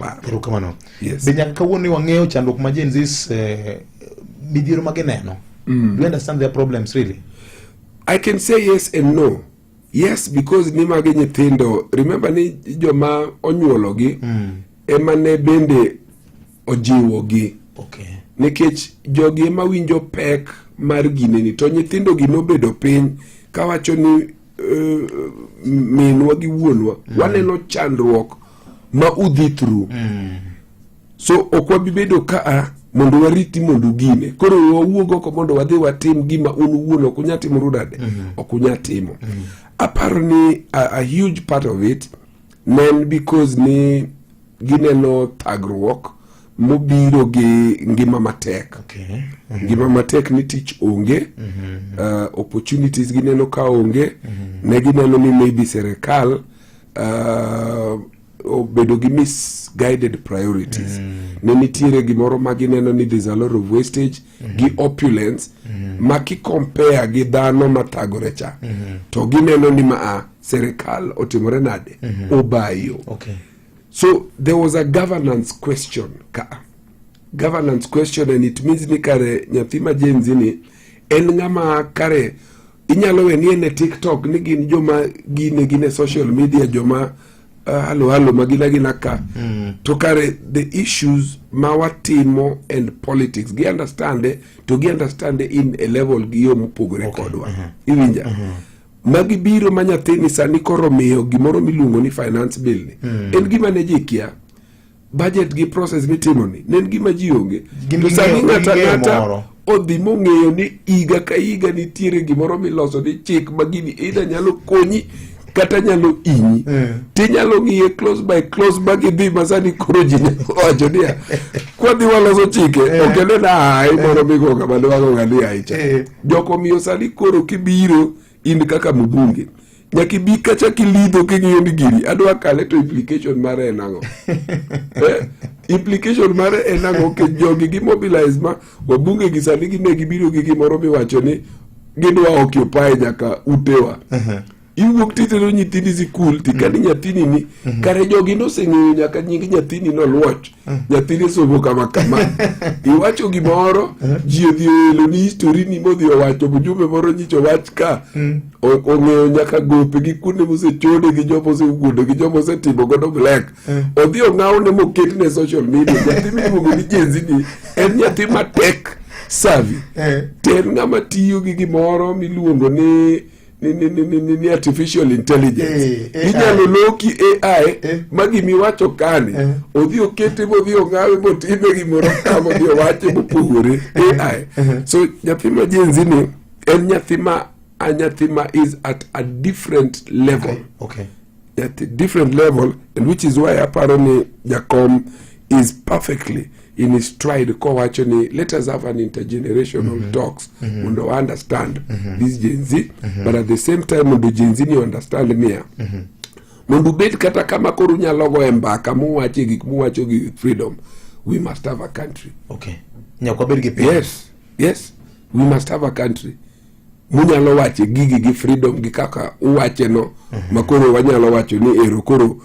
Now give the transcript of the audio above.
paro. Erokamano. Yes. Be nyaka kawuono wang'eyo chandruok ma Gen Zs, midhiero ma gineno? Do you understand their problems really? I can say yes and no. Yes, because ni magi nyithindo, remember ni joma onyuologi ema ne bende ojiwogi. Nikech jogi ema winjo pek mar gineni, to nyithindo gi nobedo piny kawacho ni minwa gi wuonwa waneno chandruok ma udhi through. So ok wabi bedo kaa mondo wariti mondo ugine. Koro wawuog oko mondo wadhi watim gima un wuon ok unyal timo nade? Ok unyal timo. Aparo ni a huge part of it ne en because ni gineno thagruok mobiro gi ngima matek. Ngima matek ni tich onge, opportunities gineno ka onge, ne gineno ni maybe serikal obedo gi misguided priorities. Ne nitiere gimoro ma gineno ni there's a lot of wastage gi opulence ma kicompare gi dhano mathagore cha, to gineno ni maa serikal otimore nade? Obayo. So there was a governance question ka. Governance question, and it means ni kare nyathi ma Gen Z ni en ng'ama kare inyalo we ni en e TikTok, ni gin joma gine gin e social media, joma halo halo ma gin agina ka. To kare the issues ma watimo and politics gi understand e, to gi understand e in a level gi yo mopogore kodwa. Iwinja? Magi biro ma nyathini sani koro miyo gimoro miluongo ni finance bill ni. En gima ne ji kia. Budget gi process mitimo ni ne en gima ji onge. Gin To gi sani ng'eyo- ng'ato gi ng'eyo ang'ata moro. odhi mong'eyo ni higa ka higa nitiere gimoro miloso ni chik ma gini either nyalo konyi kata nyalo inyi. Tinyalo ng'iye clause by clause ma gidhi ma sani koro ji nyalo wacho niya, kwadhi waloso chike ok en ai moro migoga mane wagoga ni ai cha. Jok omiyo sani koro kibiro in kaka mbunge nyaka ibi kacha kilidho king'iyo ni gini adwa kale, to implication mare en ang'o? Implication mare en ang'o? Nikech jogi gi mobilize ma wabunge gi sani gine gibiro gi gimoro miwacho ni gidwa occupy nyaka utewa. Iwuok titero nyithindi sikul, tikani nyathini ni kare jogi noseng'eyo nyaka nying nyathini noluoch nyathini somo kama kama. Iwacho gimoro, ji odhi oelo ni history ni modhi owacho mjumbe moro nyicho wach ka ong'eyo nyaka gope gi kuonde mosechode gi joma osewuondo gi joma osetimo godo black, odhi ong'awne moketne social media. Nyathi miluongo ni Gen Z ni en nyathi matek savvy. To en ng'ama tiyo gi gimoro miluongo ni artificial intelligence. AI. Inyalo loki AI ma gimiwacho kani odhi okete modhi ong'awe motime gimoro ka modhi owache mopogore AI. So nyathi ma Gen Z ni en nyathi ma a nyathi ma is at a different level, at a different level, and which is why aparo ni Jakom is perfectly in his stride kowacho ni let us have an intergenerational talks mondo wa understand this Gen Z, but at the same time mondo Gen Z ni understand niya mondo ubed kata kama koro unyalo goye mbaka muwache gik muwacho gi freedom, we must have a country. Okay, nyaka wabed gi piny. Yes, we must have a country munyalo wache gigi gi freedom gi kaka uwache no, makoro wanyalo wacho ni ero koro